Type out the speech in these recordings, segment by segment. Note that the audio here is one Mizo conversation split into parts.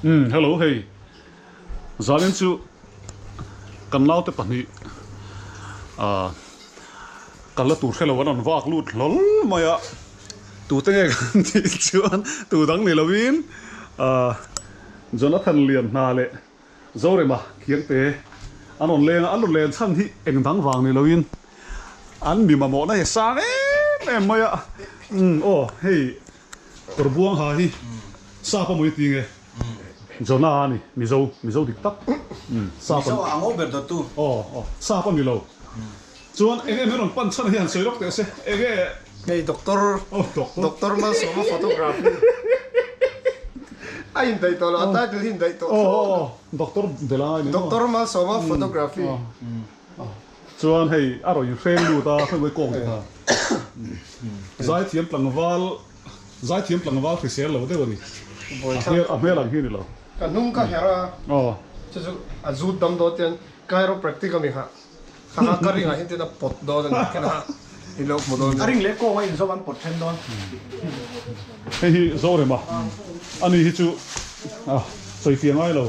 Umm hello hei zanin chu kan naute pahnih ah kal la tur hrelo an rawn vak lut hlawl mai a tute nge kan tih chuan tu dang ni lovin ah Jonathan Lianhna leh Zorema Khiangte an rawn leng a an rawn len chhan hi eng dang vang ni lovin an mi mamawhna hi a sang em em mai a umm aw hei Kawr buang ha hi sap a mawi ti nge? Jonah a ni, Mizo, Mizo dik tak. Sap a. Mizo a ngo ber dawt tu. Aw, aw, sap a ni lo. Chuan eng em rawn pan chhan hi han sawi lawk teh se, eng nge? Hei Doctor, Aw, Doctor. Doctor Malsawma photography. A indaih tawh lo, a title hi indaih tawh. Aw, aw, aw, Doctor Bela a ni maw? Doctor Malsawma photography. Chuan hei a rawn inhreng lut a, hei kawng te kha zaithiam tlangval, zaithiam tlangval hrisel lo deuh a ni. A hmel a hmel ang hi a ni lo. Ka hnung ka herh a, chu chu a zut dam dawn tian chiropractic a mi kha, kha kha ka ring ah hian tin a pawt dawn a ni kha i lo hmu dawn. A ring leh kawng a inzawm an pawt then dawn. Hei hi Zorema a ni hi chu sawifiah ngai lo,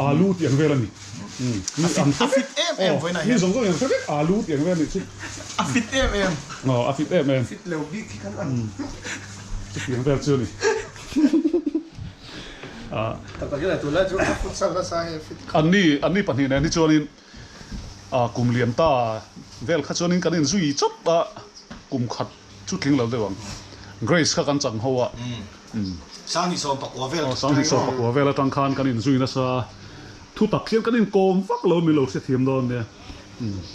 alu tih ang vel a ni. A fit em em vawiinah hian. Mi zawng zawng hian hre vek alu tih ang vel nih chu. A fit em em. Aw a fit em em. Fit lo bik hi kan ang. Chutiang vel chu a ni. Tak tak hian tunlai chu a futsal nasa hi a fit. Anni anni pahnih nen hi chuanin kum lian ta vel kha chuanin kan inzui chawp a, kum khat chu tling lo deuh ang. Grace kha kan chang ho a. Sanghnih sawm pakua vel. Aw 2019 vel atang khan kan inzui nasa a, thu tak hian kan inkawm vak lo min lo hrethiam dawn nia,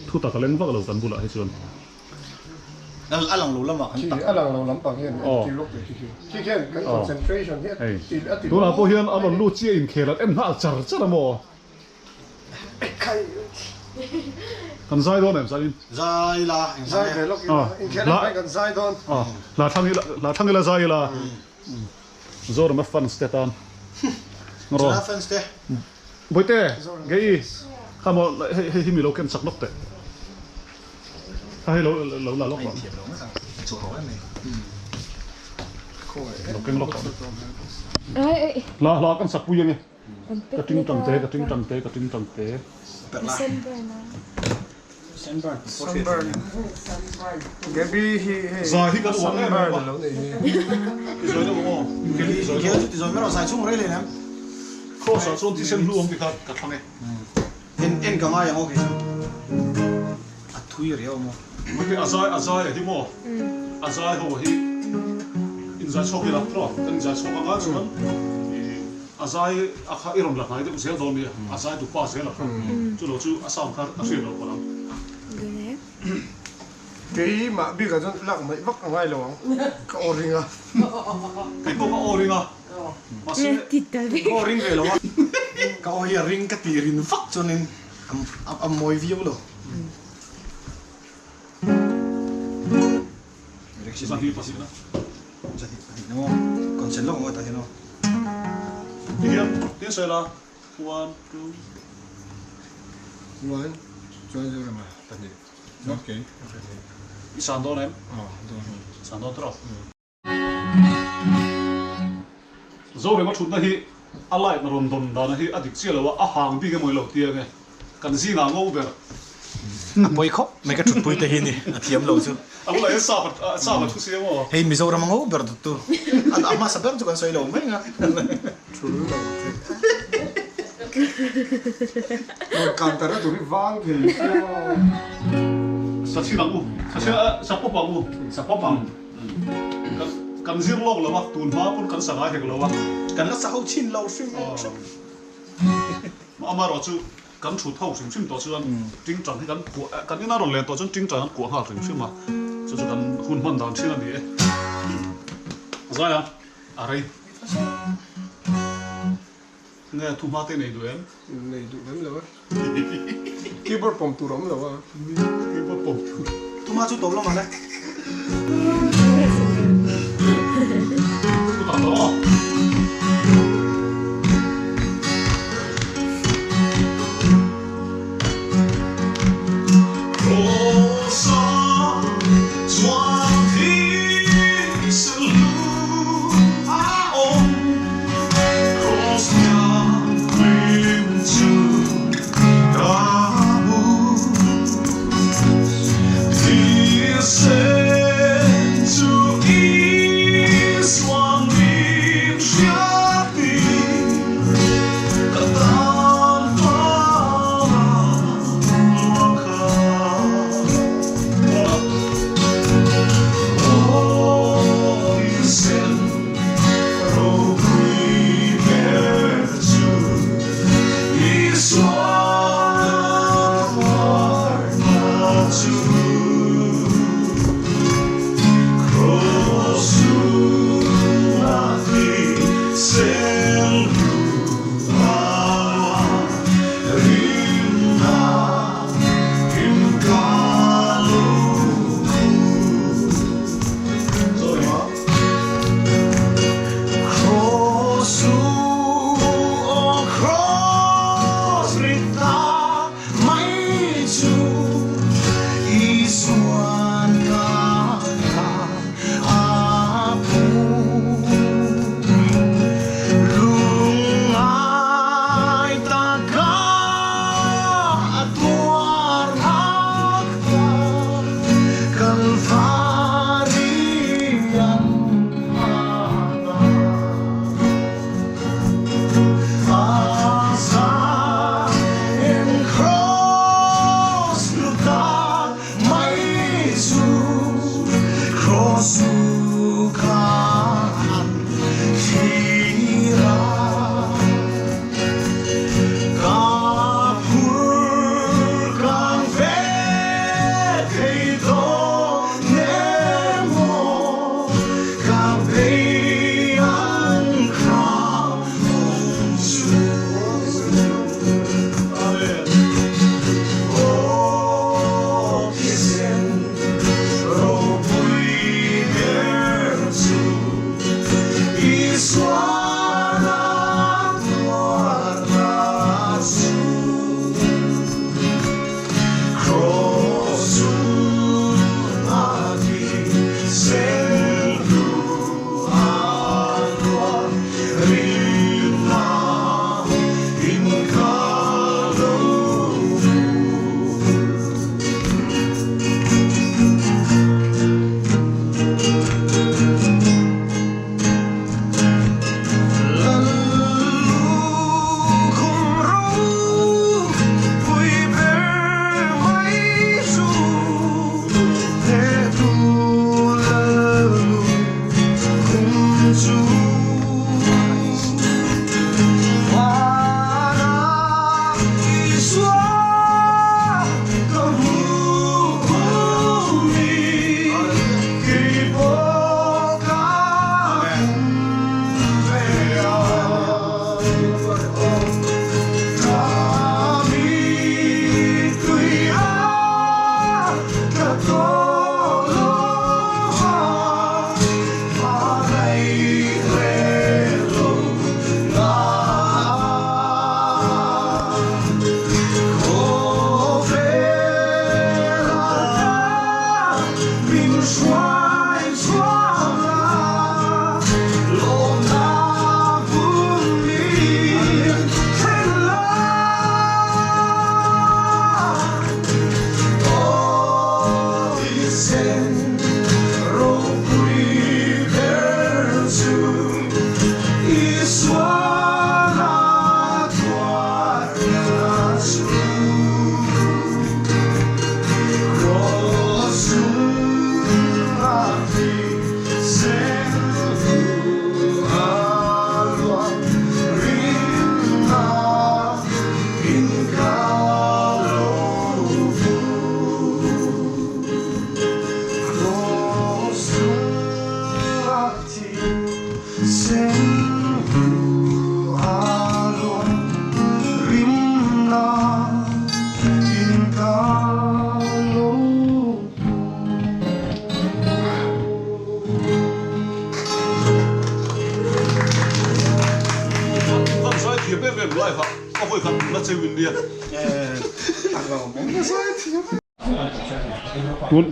thu tak a leng vak lo kan bulah hi chuan. A lang lo lamah kan tak. A lang lo lampang hian an ti lawk leh khi khi. Khi khian kan concentration hi a ti a ti Tunah pawh hian a rawn lut chiah inkhel an en nghal char char a maw? Kan zai dawn em zanin? Zai la, eng zai ve lawk ila, inkhel en kan zai dawn. Hla thlang ila, hla thlang ila zai ila. Zorama fans te tan. Zorama fans te. Boite, Gei, kha maw hei hei hi mi lo ken chak lawk teh. Kha hei lo lo la lawk rawh. Lo keng lawk rawh. Hla hla kan sak pui ange. Ka ting tang te, ka ting tang te, ka ting tang te. Sunburn. Gabi hi hei. Zai hi kan uar em em a. Lo nei hi. Ti zawi deuh aw. Gabi zawi deuh. Ti zawi mai rawh zai chhung rei hleinem. Cross ah chuan thisen hlu awm ti kha ka thlang e. En en ka ngai ang aw kei chu. A thui riau maw. Mate a zai a zai a hi maw. A zai ho hi in zai chhuak ila tawh kan in zai chhuak anga chuan A zai a kha i rawn la hnai deuh zel dawn nia, a zai duh pa zel a kha, chu lo chu a sound kha a hriat loh palh ang. Keimah bikah chuan lak hmaih vak a ngai lo ang, ka aw ring a. Kei pawh ka aw ring a, mahse. Ka aw ring ve lo a, ka aw hi a ring ka tih rin vak chuanin a mawi viau lo. Zahnih pahnih na. Zahnih pahnih na maw? Concert lawk ang aw tah hian aw. Ti hian tin sawi la one two. One chuan Zorama pahnih. Okay. I san dawn em? Aw dawn. San dawn tawh. Zorema thutna hi a light rawn dawn dana hi a dik chiah lo a, a hang bik emaw i lo ti ange. Kan zingah ngo ber. A pawi khawp mai ka thutpui te hi ni a thiam lo chu. A bulah hian sap a sap a thu si emaw. Hei Mizoram a ngo ber dawt tu. A hmasa ber chu kan sawi lo mai ang a. Thul lo thei. Rawn kan ta reuh tur hi vang thei sia maw. Sachin ang u. Sachin a sa pawp ang u. Sa pawp ang. Kan zir lawk lo a, tun hma pawn kan sa ngai hek lo a. Kan la sa ho chin lo hrim hrim. Amaherawh chu kan thut ho hrim hrim tawh chuan tingtang hi kan kuah kan ina rawn len tawh chuan tingtang an kuah nghal hrim hrim a, chu chu kan hun hman dan thin a ni e. Zai a, a rei. Nge thu hma te nei duh em? Nei duh lem lo e. Keyboard pawm tur a awm lo a. Keyboard pawm tur. Thu hma chu tawp lamah le. Thu tak tawh aw.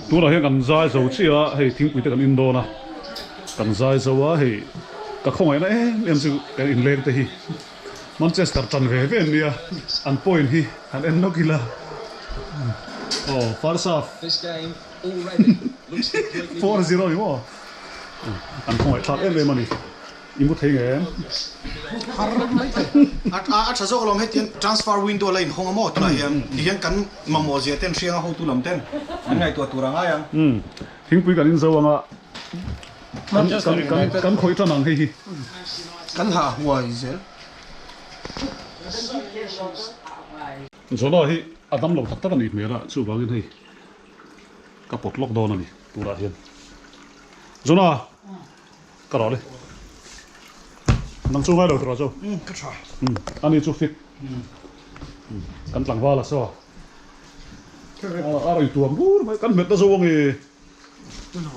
Tunah hian kan zai zo chiah a, hei thingpui te kan in dawn a, kan zai zo a hei ka khawngaihna em em chu kan inleng te hi Manchester tan ve ve an nia, an point hi han en nawk ila aw first half 4-0 ni maw an khawngaih thlak em em a ni. I mu thei nge em? Har mai thei. A a tha zawk alawm hetiang transfer window la inhawng a maw tunah hian tihian kan mamawh zia ten hrianga hotu lam ten an ngaihtuah tur a ngai ang. Umm thingpui kan inzo anga kan kan kan kan khawih tan ang hei hi. Kan hah huai zel. Jonah hi a dam lo tak tak a nih hmel a chuvangin hei ka pawt lawk dawn a ni tunah hian. Jonah! Ka rawh le. Nang chu ngai lo tura chu. Um ka tha. Um ani chu fit. Kan tlangval a saw. A rawn tuam bur mai kan hmet na zo ange.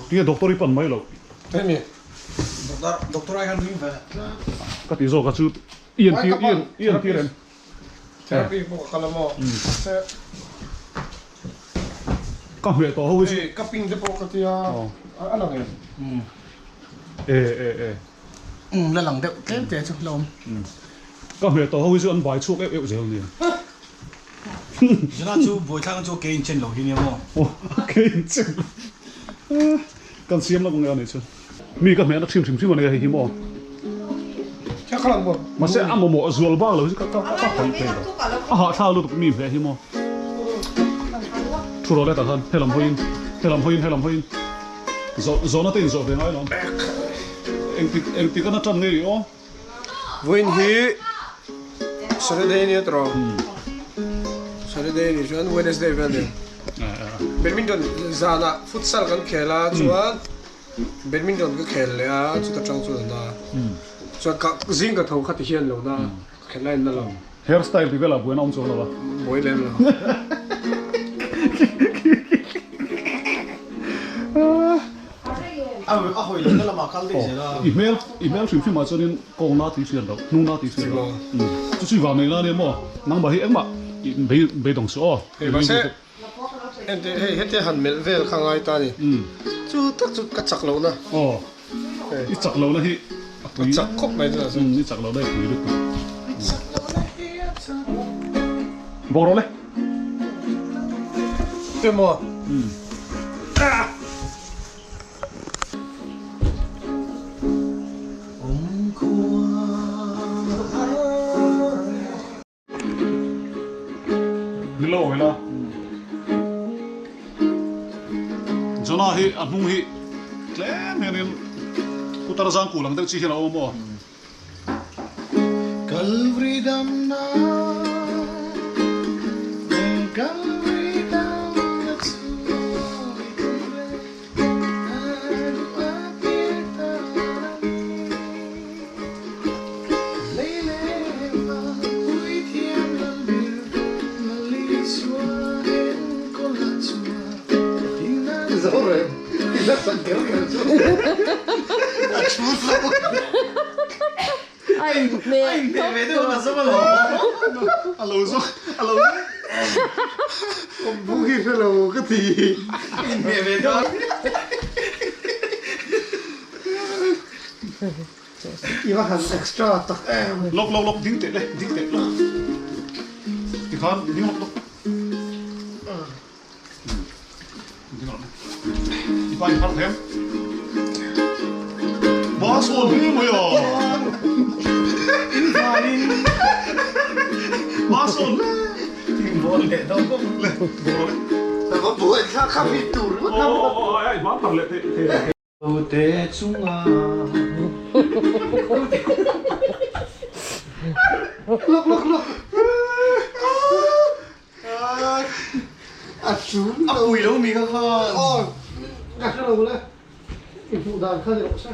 Tinge doctor i pan mai lo. Hemi. Doctor doctor ai khan ring ve. Ka ti zawk a chu i entir i entir em. Therapy pawh ka kal a maw. Se. Ka hmeh tawh ho hi chu. Ka pin te pawh ka tia a lang em. E e e. Um la lang deuh tlem te chu la awm. Ka hmeh tawh ho hi chu an bai chhuak euh euh zel nia. Zana chu buaithlak chu ke inchen lo hi nia maw. Aw ke inchen lo. Kan siam lak nge a nih chu. Mi ka hmehna thin hrim hrim a nia hei hi maw. Mahse a mamawh zual bak lo hi chu ka ka ka hawi thei lo. A hahthlak lutuk mi hmeh hi maw. Thu rawh le tah khan helam hawiin helam hawiin helam hawiin zawh zawhna te inzawh ve ngai lo. Engtik engtik a na tan nge i aw. Vawiin hi Saturday nia tawh. Saturday ni chuan Wednesday vel ni. Badminton zanah futsal kan khel a chuan badminton ka khel leh a chuta tang chuan a na. Chuan ka zing ka tho kha ti hian lo na ka khel lai na lo. Hair style ti velah buaina awm chuang lo a. Buai lem lo. A hawi lohna lamah kal daih zel a. I hmel i hmel hrim hrimah chuanin kawng na tih hriat loh, hnung na tih hriat loh. Chu chu i vang nei la nia maw? Nangmah hi engmah i bei beidawng suh aw. Hei mahse enteh hei hetia han melh vel kha ngai ta ni. Chu tak chu ka chak lohna. Aw i chak lohna hi a pui. A chak khawp mai chu. I chak lohna hi a pui lutuk. I chak lohna hi a chak. Bawk rawh le. Emaw. Ni lo ila Jonah hi a hnung hi tlem hianin putar zang kul ang deuh chi hian a awm a maw? Calvary damna Calvary damna chu i tum ve a duh a tir ta ni Lei leh van pui thiam lalbir Lalisua enkawl a chhuah Dingna Zo rem i la sak kher kher chu. A thu zo. A inhmeh A inhmeh ve deuh a zo alawm. A lo zo a lo zo. Awm hi hre lo ka ti. A inhmeh ve deuh a. I va han extra tak em. Lawk lawk lawk ding teh le ding teh lawk. Tikhan ding lawk lawk. I pa in phar them. Ba sawn hi mai a. In vanin. Ba sawn le. In bawl leh dawn bawk. Le bawl le. Ka buai thla kha mi tur ringawt. Aw aw aw ai ba phar leh thei thei. Te chunga. Lawk lawk lawk. A chul A pui lo mi kha khan. Aw ka hre lo le. I hmuh dan kha ni rawh se.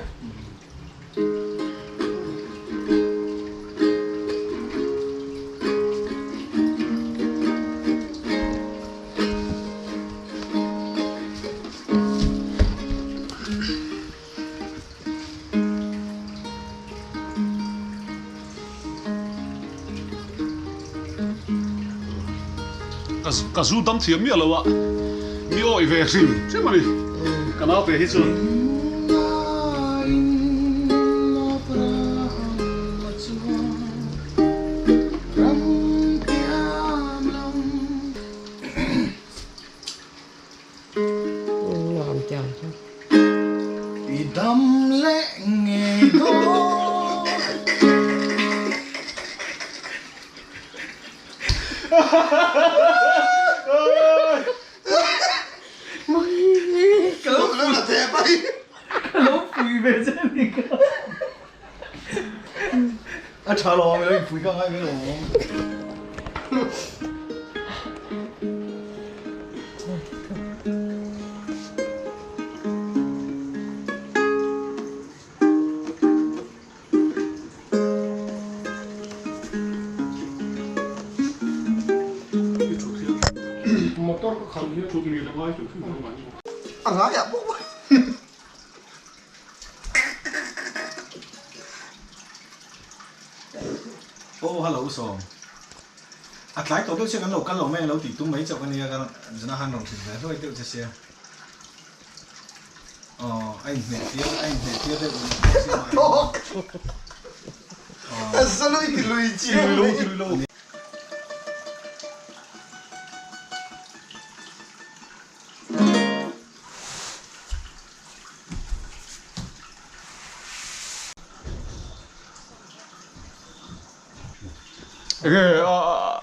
Ka zu dam thiam miah lo a, mi awih ve hrim hrim a ni ka naute hi chuan. Nuam tiang chu. I dam leh ngei dawn. Ka lo pui ve che ni ka. A tha lo a, pui ka ngai ve lo. kham hian thut ngil a ngai hrim hrim lo mai maw. A ngaiah bawk mai. Aw hello Sawm. A tlai tawh deuh chiah kan lo kal lo mai ang lo tih tum mai chauh ka nia ka zuna han rawn hrilh ve hluai deuh che sia. Aw a inhmeh tir a inhmeh tir deuh Tawk. A zalui ti lui chiang mai. Enge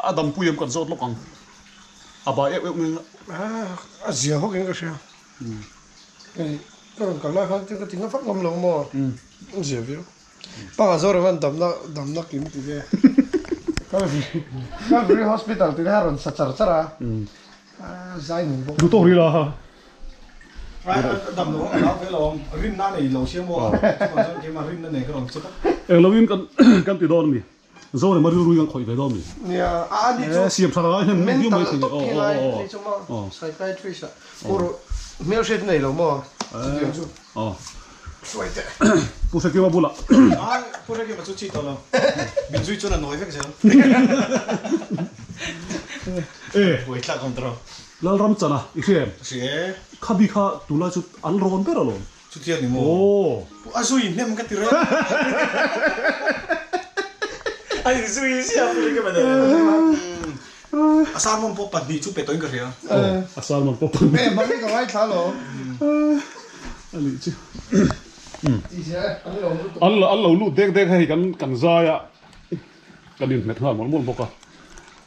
a dampui em kan zawt lawk ang. A bai euh euh mai a. A zia hawk in ka hria. Hei ka rawn kal lai khan ka ti nga vak ngam lo maw. A zia viau. Panga zawr hian damna damna kim ti ve. Calvary Hospital tih kha a rawn sa char char a. Zai nung bawk. Duh tawk rih la. Dam lo a lo ve lo ang. Rinna nei lo sia maw. Chuvang chuan keimah rinna nei ka rawn che tak. Eng lovin kan kan ti dawn a mi. Zorema rilru hi kan khawih ve dawn a mi. Nia a ani chu. Siam tha lai hnem viau mai Mental thei. top hi lai ani chu maw. Psychiatrist ah. Pawh hmelhriat nei lo maw. Chutiang chu. Hruai teh. Pu Hrekima bulah. Ai, Pu Hrekima chu chi tawh lo. Min zui chuan a nawi vek zel. E. Buai tlak awm tawh. Lalram chana i hria em? Hria e. Khabi kha tunlai chu an rawn ber alawm. Chutiang ni maw? Aw. Pu a zui hnem ka ti reng. A inzui ziah Pu Hrekima nen. A sermon pawh pahnih chu pe tawhin ka hria. Aw, a sermon pawh pahnih. E, mahni ka ngaithla alawm. A nih chu. An an lo lut dek dek hei kan kan zai a, kan inhmet nghal mawlh mawlh bawk a.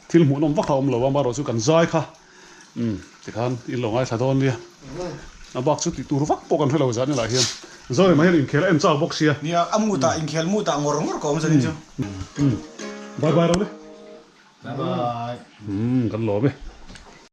Thil hmuhnawm vak a awm lo a, amaherawhchu kan zai kha umm tikhan in lo ngaithla dawn nia. A bak chu tih tur vak pawh kan hre lo zan elah hian. Zorema hian inkhel a en chak bawk sia. Nia, a mutah inkhel mutah ngawr ngawr ka awm zanin chu. Bye bye Role. Bye bye. Umm kan lawm e.